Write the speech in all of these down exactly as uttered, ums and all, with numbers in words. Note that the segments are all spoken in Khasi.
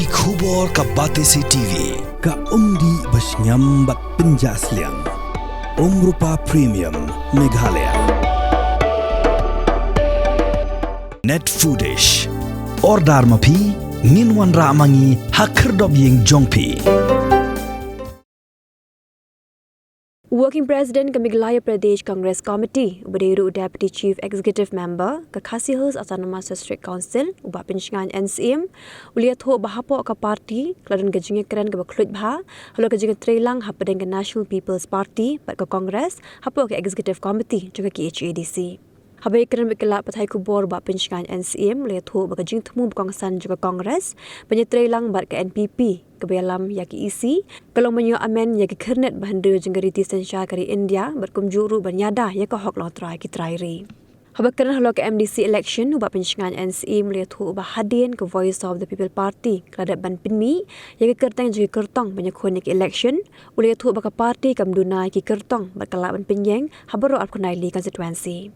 Ki khubor ka Batesi T V, ka umdih ba shngiam bad pynjah sliang. Umrupa Premium, Meghalaya. Net Foodish. Order ma phi, ngin wanrah ma ngi ha khyrdop ïing jong phi. Working President ka Meghalaya Pradesh Congress Committee, uba dei ruh Deputy Chief Executive Member ka Khasi Hills Autonomous District Council, u Bah Pynshngaiñ N Syiem, u la ïathuh ba hapoh ka party ka la don ka jingïakren kaba khluit bha halor ka jingïatreilang hapdeng ka National People's Party bad ka Congress hapoh ka Executive Committee jong ka K H A D C. Haba ïakren bad ki lad pathai khubor, u Bah Pynshngaiñ N Syiem u la ïathuh ba ka jingthmu ba kongsan jong ka Congress ban ïatreilang bad ka N P P kaba ïalam ïa ka E C ka long ban ïoh amen ïa ki khyrnit ba hynriew jong ka riti synshar ka ri India bad kumjuh ruh ban ïada ïa ka hok longtrai ki trai ri. Haba kren halor ka M D C election, u Bah Pynshngaiñ N Syiem u la ïathuh ba hadien ka Voice of the People Party ka la dep ban pynmih ïa ka kyrteng jong ki kyrtong ban ïakhun ïa ka election, u la ïathuh ba ka party kam duna ïa ki kyrtong bad ka lah ban pynïeng ha baroh arphew khyndai constituency.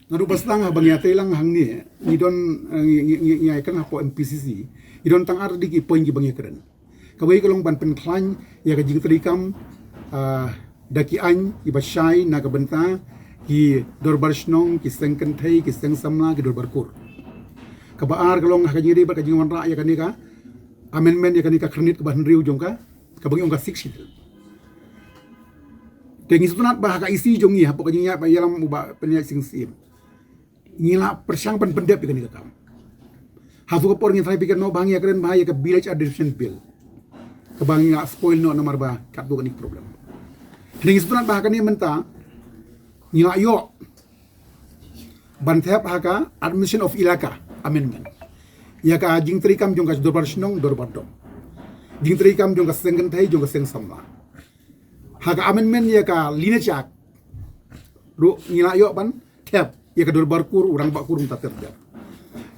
Naduh ba sdang haba ngi ïatreilang hangne, ngi don, eh, ngi, ngi, ngi, ngi ïakren hapoh N P C C, ngi don tang ar tylli ki point kiba ngi ïakren. Kawei ka long ban pynkhlaiñ ïa ka jingtreikam, ah, da ki aiñ kiba shai na ka bynta ki dorbar shnong, ki seng kynthei, ki seng samla, ki dorbar kur. Kaba ar ka long ha ka jingïadei bad ka jingwanrah ïa kane ka amendment ïa kane ka khyrnit kaba hynriew jong ka, kaba ngi ong ka Sixth Schedule. Te ngi sngewtynnat ba ha ka E C jong ngi, hapoh ka jingïaid ba ïalam u Bah Pynïaid Sing Syiem, ngi la pyrshang ban pyndep ïa kane ka kam. Hato ka por ngi trai pyrkhat noh ba ngi ïakren ba ïa ka Village Addition Bill, kaba ngi la spoil noh namar ba katto katne ka problem. Te ngi sngewtynnat ba ha kane mynta ngi la ïoh ban thep ha ka Administration of Elaka Amendment ïa ka jingtreikam jong ka dorbar shnong, dorbar dong, jingtreikam jong ka seng kynthei, jong ka seng samla. Ha ka amendment ïa ka Lineage Act ruh ngi la ïoh ban thep ïa ka dorbar kur, u rangbah kur mynta ter ter.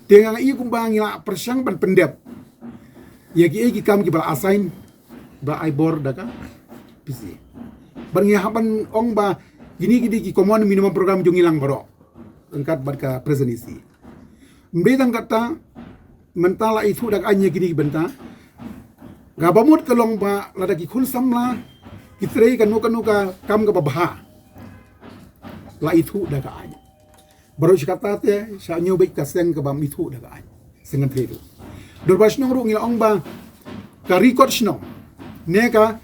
Te nga ïohi kumba ngi la pyrshang ban pyndep ïa kiei ki kam kiba la assign, ba la ai bor da ka P C. Bad ngi hap ban ong ba kine ki dei ki common minimum program jong ngi lang baroh ryngkat bad ka present E C. Ym dei tang katta, mynta la ithuh da ka aiñ ïa kine ki bynta. Kaba mut ka long ba lada ki khun samla ki trei kano kano ka kam kaba bha, la ithuh da ka aiñ. Baroh shi katta te sha ñiew beit ka seng kaba ym ithuh da ka aiñ. Seng kynthei ruh. Dorbar shnong ruh ngi la ong ba ka record shnong ne ka,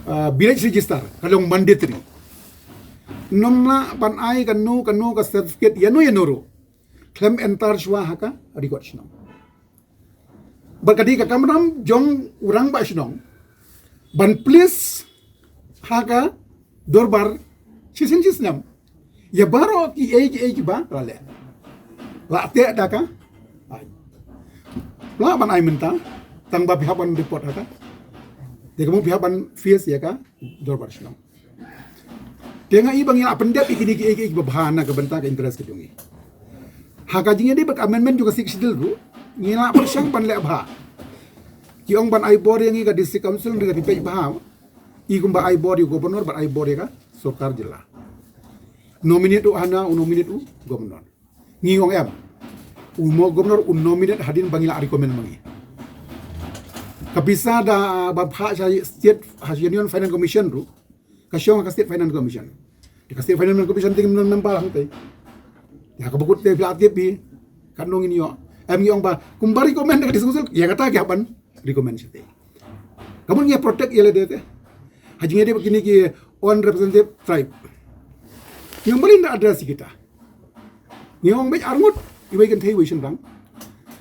ah, village register ka long mandatory. Ym lah ban ai kano kano ka certificate ïano ïano ruh khlem enter shuwa ha ka record shnong. Bad ka dei ka kamram jong u rangbah shnong ban place ha ka dorbar shisien shisnem ïa baroh kiei kiei kiba la leh. La teh da ka aiñ. Lah ban ai mynta, tang ba phi hap ban report ha ka. Te ka mut phi hap ban face ïa ka dorbar shnong. Te nga i ba ngi la pyndep ïa kine kiei kiei kiba bha na ka bynta ka interest ka jong ngi. Ha ka jingïadei bad ka amendment jong ka Sixth Schedule ruh ngi la pyrshang ban leh bha. Ki ong ban ai bor ïa ngi ka District Council, ngi la peit bha. I kumba ai bor ïa u Governor bad ai bor ïa ka sorkar jylla. Nominate u hana, u nominate u Governor. Ngi ong em, u mo Governor u nominate hadien ba ngi la recommend ma ngi. Ka pisa da ba phah sha State, ha Union Finance Commission ruh, ka shong ka State Finance Commission. Te ka State Finance Commission te ngim don member hangtei. Ïa kaba kut te phi la tip hi, katno ngin ïoh. Em ngi ong ba kumba recommend da ka District Council, ïa kata ki hap ban recommend shatei. Ka mut ngi protect ïa lade te. Ha jingïadei bad kine ki unrepresented tribe, ngi ym balei ngi address ïa kita. Ngi ong beit arngut, iwei kynthei iwei shynrang.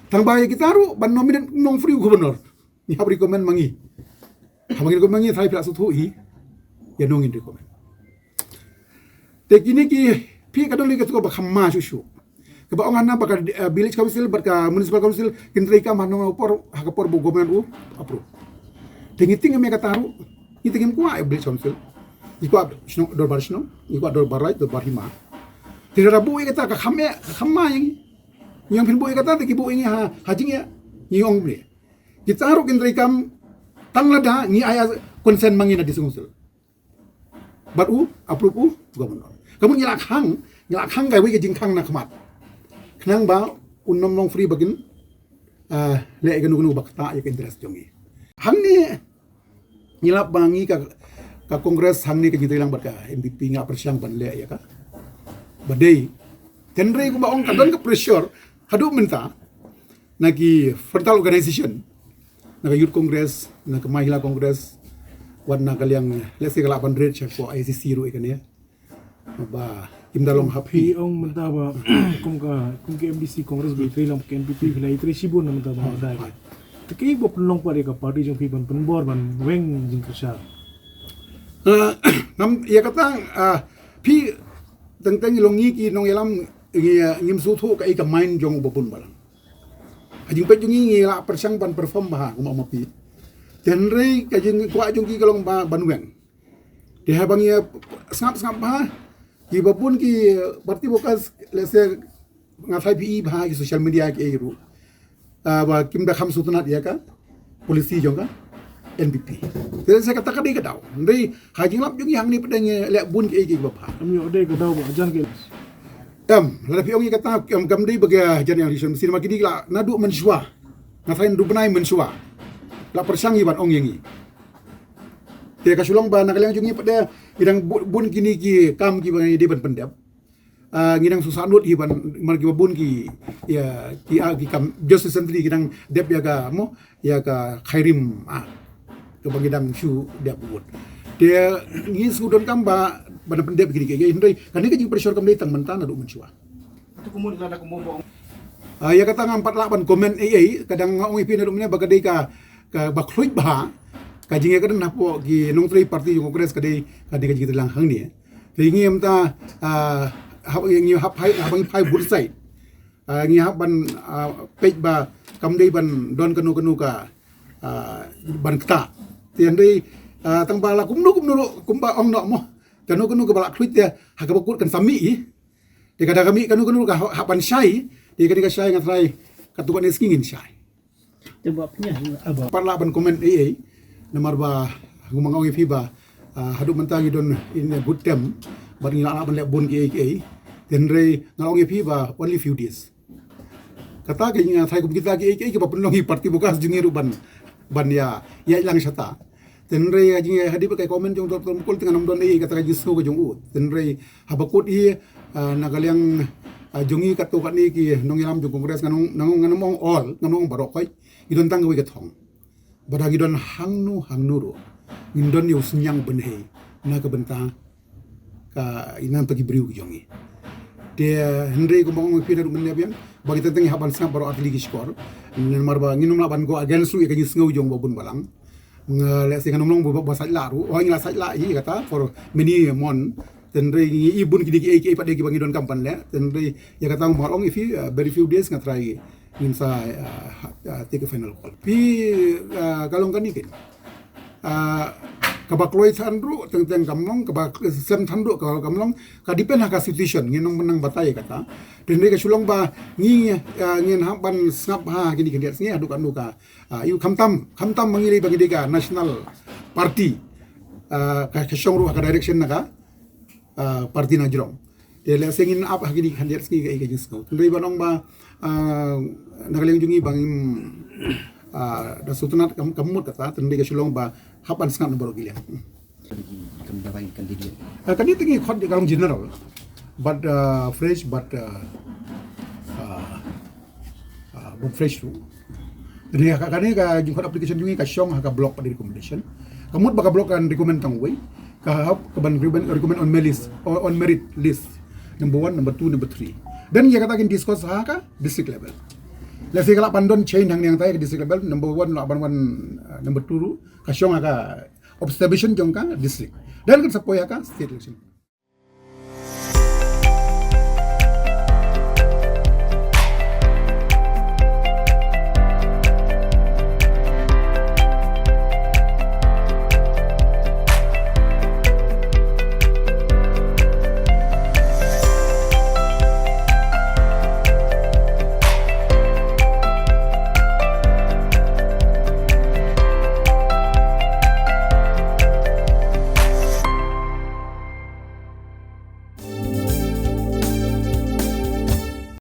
Tang ba ïa kita ruh ban nominate nongpyrshah u Governor, ngi hap recommend ma ngi. Haba ngi recommend ma ngi, trai phi la sngewthuh hi ïano ngin recommend. Te kine ki, phi, ka don lei katu kaba kham ma shuh shuh. Kaba ong hana ba ka, eh, Village Council bad ka Municipal Council kin treikam ha nong ha ka por, ha ka por ba u Governor u approve. Te ngi tieng em ïa kata ruh, ngi tieng em, kwah ïa Village Council, ngi kwah shnong, dorbar shnong, ngi kwah dorbar raid, dorbar hima. Te lada buh ïa kata ka kham eh, ka kham ma ïa ngi. Ngi ong phin buh ïa kata, te ki buh ïa ngi ha, ha jingeh, ngi ong kumne. Kita ruh kin treikam tang lada ngi ai consent ma ngi na District Council. Bad u approve u Governor. Ka mut ngi la khang, ngi la khang kawei ka jingkhang na khmat, khnang ba un ym long free ba kin, ah, leh ïa kano kano ba ktah ïa ka interest jong ngi. Hangne ngi lap ba ngi ka, ka Congress hangne ka jingtreilang bad ka N P P nga pyrshang ban leh ïa ka ba dei. Hynrei kumba ong ka don ka pressure haduh mynta na ki frontal organization, na ka Youth Congress, na ka Mahila Congress, wat na ka liang, let's say, ka lah ban rit sha ko I C C ruh ïa kane. Ba kim da long hap. Phi ong mynta ba kum ka, kum ka M D C Congress ba i trei lang ka N P P, phi la i trei shibun na mynta ba dai. Te ki ba pynlong pat ïa ka party jong phi ban pynbor ban weng jingkyrshan. Ah, ngam ïa kata, ah, phi teng teng long ngi ki nongïalam ngi, ah, ngim sngewthuh ka i ka mind jong u ba bun balang. Ha jingpeit jong ngi ngi la pyrshang ban perform bha kumba ma phi. Hynrei ka jingkwah jong ki ka long ba ban weng. Te haba ngi sngap sngap bha, ki ba bun ki party workers, let's say, nga thai phi i bha ki social media ki ei ruh. Ah, ba kim da kham sngewtynnat ïa ka policy jong ka N P P. Te se kata ka dei ka daw. Hynrei ha jinglap jong ngi hangne pat ngi leh bun ki ei ki ba bha. Am ïoh dei ka daw ba jan ki. Em, lada phi ong ïa kata, em, kam dei ba ka jan election, sien ma ki dei la naduh mynshuwa. Nga thai naduh bnai mynshuwa la pyrshang ïa ban ong ïa ngi. Te ka shu long ba na ka liang jong ngi pat de, ngi dang bu-, bun kine ki kam ki ba ngi dei ban pyndep. Ah, ngi dang shu sah nud hi ban, mar ki ba bun ki, ïa, ki, ah, ki kam Justice Sentry ki dang dep ïa ka, mo, ïa ka Khyrim, ah, ka ba ngi dang shu dep wut. Te ngi shu donkam ba, ban pyndep kine ki, ki, hynrei kane ka jingpressure kam dei tang mynta naduh mynshuwa. Ah, ïa kata ngam pat lah ban comment ei ei, ka dang nga ong ïa phi naduh mynne ba ka dei ka, ka ba khluit bha ka jingïakren hapoh ki nongtrei party jong Congress, ka dei, ka dei ka jingtreilang hangne. Te ngi mynta, ah, hap, ngi hap phai, hap ngi phai both side. Ah, ngi hap ban, ah, peit ba kam dei ban don kano kano ka, ah, ban ktah. Te hynrei, ah, tang ba la kumno kumno ruh, kumba ong noh mo, kano kano ka ba la khluit te ha kaba kut kan sa mih hi. Te ka da ka mih kano kano ka hap ban shai. Te ka dei ka shai nga trai, katto katne sngi ngin shai. Te ba pynïaid, ah, ba. Pat lah ban comment ei ei. Namar ba kumba nga ong ïa phi ba, ah, haduh mynta ngi don in a good term. Bad ngi lah ban leh bun ki ei ki ei. Hynrei nga ong ïa phi ba only few days. Kata ka jingthait kum kita ki ei ki ei ki ba pynlong ïa party bukas jong ngi ruh ban, ban ïa, ïa lang shata. Hynrei ha jingïa hadien ba ka comment jong Doctor Mukul te ngan ym don ei kata ka jingsngew ka jong u. Hynrei haba kut hi, ah, na ka liang, ah, jong ngi katto katne ki nongïalam jong Congress, ngan ong, ngan ong, ngan ong all, ngan ong baroh khoit. Ngi don tang kawei ka thong. Ba da ngi don hangno hangno ruh, ngin don ïa u synñiang bynhei na ka bynta ka, ïa nangta ki briew ki jong ngi. Te hynrei kumba ong phi naduh mynne biang ba ngi teng teng ngi hap ban sngap baroh artylli ki shkor. Namar ba ngin ym lah ban go against ruh ïa ka jingsngew jong ba bun balang. Nga leh shisha ngan ym long ba, ba sait lah ruh. Oh, ngi la sait lah hi kata for many month. Hynrei ngi i bun kine ki ei ki ei pat de kiba ngi donkam ban leh. Hynrei ïa kata nga ong ïa phi, uh, very few days nga trai ngin sa, uh, ha-, uh, take a final call. Phi, uh, ka long kane kin. Ah, kaba kloi than ruh teng teng kam long, kaba slem than ruh ka kam long, ka depend ha ka situation, ngin ym nang batai kata. Hynrei ka shu long ba ngi, ah, ngin hap ban sngap ha kine ki khyndiat sngi haduh katno ka, ah, ïa u khamtam, khamtam ma ngi lei ba ngi dei ka national party, ah, ka, ka shong ruh ha ka direction na ka, ah, party na jrong. Te lehse ngin ap ha kine ki khyndiat sngi kaei ka jingsngew. Hynrei ban ong ba, ah, na ka liang jong ngi ba ngim, ah, da sngewtynnat kam, kam mut kata, hynrei ka shu long ba hap ban sngap na baroh ki liang. Kam da bai candidate. Ah, kane te ngi khot ïa ka long general. But, ah, fresh, but, ah, ah, ah, but fresh ruh. Te ngi ka, kane ka jingkhot application jong ngi ka shong ha ka block pat de recommendation. Ka mut ba ka block kan recommend tang uwei. Ka hap ka ban recommend, recommend on merit list, on, on merit list. Number one, number two, number three. Then ïa kata kin discuss ha ka district level. Lehse ka lah ban don change hangne hangtai ha ka district level. Number one lah ban wan, uh, number two ruh. Ka shong ha ka observation jong ka district. Then kan sa poi ha ka state election.